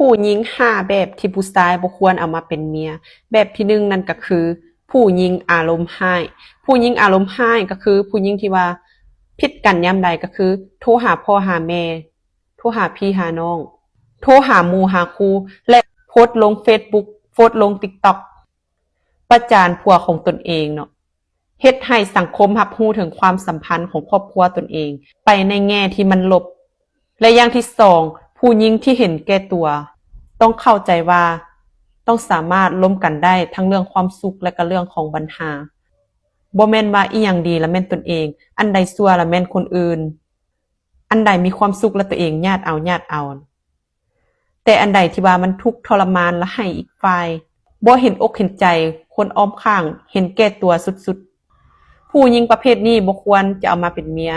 ຜູ້ຍິງຫ້າແບບທີ່ຜູ້ຊາຍບໍ່ຄວນເອົາມາເປັນເມຍ. ແບບທີໜຶ່ງນັ້ນກໍຄື ຜູ້ຍິງອາລົມຮ້າຍ. ຜູ້ຍິງອາລົມຮ້າຍກໍຄືຜູ້ຍິງທີ່ວ່າຜິດກັນຍາມໃດກໍຄື ໂທຫາພໍ່ຫາແມ່, ໂທຫາພີ່ຫານ້ອງ, ໂທຫາໝູ່ຫາຄູ່ ແລະ ໂພສລົງເຟສບຸກ, ໂພສລົງຕິກຕັອກ ປະຈານຜົວຂອງຕົນເອງເນາະ, ເຮັດໃຫ້ສັງຄົມຮັບຮູ້ເຖິງຄວາມສຳພັນຂອງຄອບຄົວຕົນເອງໄປໃນແງ່ທີ່ມັນລົບ. ແລະ ຢ່າງທີສອງ, ຜູ້ຍິງທີ່ເຫັນແກ່ຕົວ. ຕ້ອງເຂົ້າໃຈວ່າຕ້ອງສາມາດລົມກັນໄດ້ທັງເລື່ອງຄວາມສຸກ ແລະ ກະເລື່ອງຂອງບັນຫາ. ບໍ່ແມ່ນວ່າອີ່ຫຍັງດີລະແມ່ນຕົນເອງ, ອັນໃດຊົ່ວລະແມ່ນຄົນອື່ນ, ອັນໃດມີຄວາມສຸກລະຕົວເອງຍາດເອົາ, ຍາດເອົາ. ແຕ່ອັນໃດທີ່ວ່າມັນທຸກທໍລະມານລະໃຫ້ອີກຝ່າຍ, ບໍ່ເຫັນອົກເຫັນໃຈຄົນອ້ອມຂ້າງ, ເຫັນແກ່ຕົວສຸດໆ. ຜູ້ຍິງປະເພດນີ້ບໍ່ຄວນຈະເອົາມາເປັນເມຍ.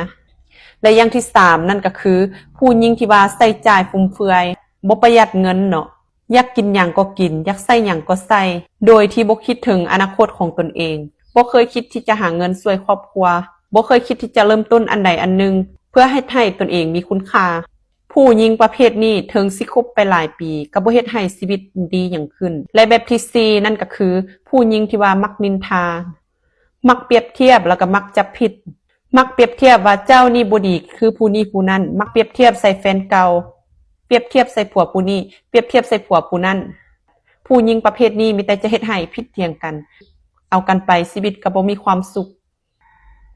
ແລະ ຢ່າງທີສາມນັ້ນກໍຄື ຜູ້ຍິງທີ່ວ່າໃຊ້ຈ່າຍຟຸມເຟືອຍ, ບໍ່ປະຢັດເງິນເນາະ, ຢາກກິນຫຍັງກໍກິນ, ຢາກໃຊ້ຫຍັງກໍໃຊ້, ໂດຍທີ່ບໍ່ຄິດເຖິງອະນາຄົດຂອງຕົນເອງ, ບໍ່ເຄີຍຄິດທີ່ຈະຫາເງິນຊ່ວຍຄອບຄົວ, ບໍ່ເຄີຍຄິດທີ່ຈະເລີ່ມຕົ້ນອັນໃດອັນໜຶ່ງ ເພື່ອເຮັດໃຫ້ຕົນເອງມີຄຸນຄ່າ. ຜູ້ຍິງປະເພດນີ້ເຖິງຊິຄົບໄປຫຼາຍປີ ກໍບໍ່ເຮັດໃຫ້ຊີວິດດີຫຍັງຂຶ້ນ. ແລະ ແບບທີສີ່ນັ້ນກໍຄື ຜູ້ຍິງທີ່ວ່າມັກນິນທາ, ມັກປຽບທຽບ ແລ້ວກໍມັກຈັບຜິດ, ມັກປຽບທຽບວ່າເຈົ້ານີ້ບໍ່ດີຄືຜູ້ນີ້ຜູ້ນັ້ນ, ມັກປຽບທຽບໃສ່ແຟນເກົ່າ, ປຽບທຽບໃສ່ຜົວຜູ້ນີ້, ປຽບທຽບໃສ່ຜົວຜູ້ນັ້ນ. ຜູ້ຍິງປະເພດນີ້ມີແຕ່ຈະເຮັດໃຫ້ຜິດຖຽງກັນ, ເອົາກັນໄປ, ຊີວິດກໍບໍ່ມີຄວາມສຸກ.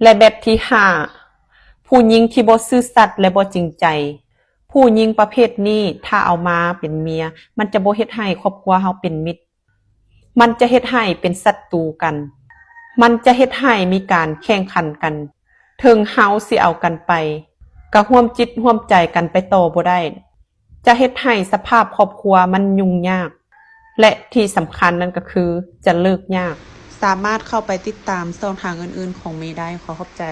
ແລະ ແບບທີຫ້າ ຜູ້ຍິງທີ່ບໍ່ຊື່ສັດ ແລະ ບໍ່ຈິງໃຈ. ຜູ້ຍິງປະເພດນີ້ ຖ້າເອົາມາເປັນເມຍ, ມັນຈະບໍ່ເຮັດໃຫ້ຄອບຄົວເຮົາເປັນມິດ, ມັນຈະເຮັດໃຫ້ເປັນສັດຕູກັນ, ມັນຈະເຮັດໃຫ້ມີການແຂ່ງຂັນກັນ. ເຖິງເຮົາຊິເອົາກັນໄປ, ກໍຮ່ວມຈິດຮ່ວມໃຈກັນໄປຕໍ່ບໍ່ໄດ້. ຈະເຮັດໃຫ້ສະພາບຄອບຄົວມັນຫຍຸ້ງຍາກ ແລະ ທີ່ສຳຄັນນັ້ນກໍຄືຈະເລີກຍາກ. ສາມາດເຂົ້າໄປຕິດຕາມຊ່ອງທາງອື່ນໆຂອງເມໄດ້. ຂໍຂອບໃຈ.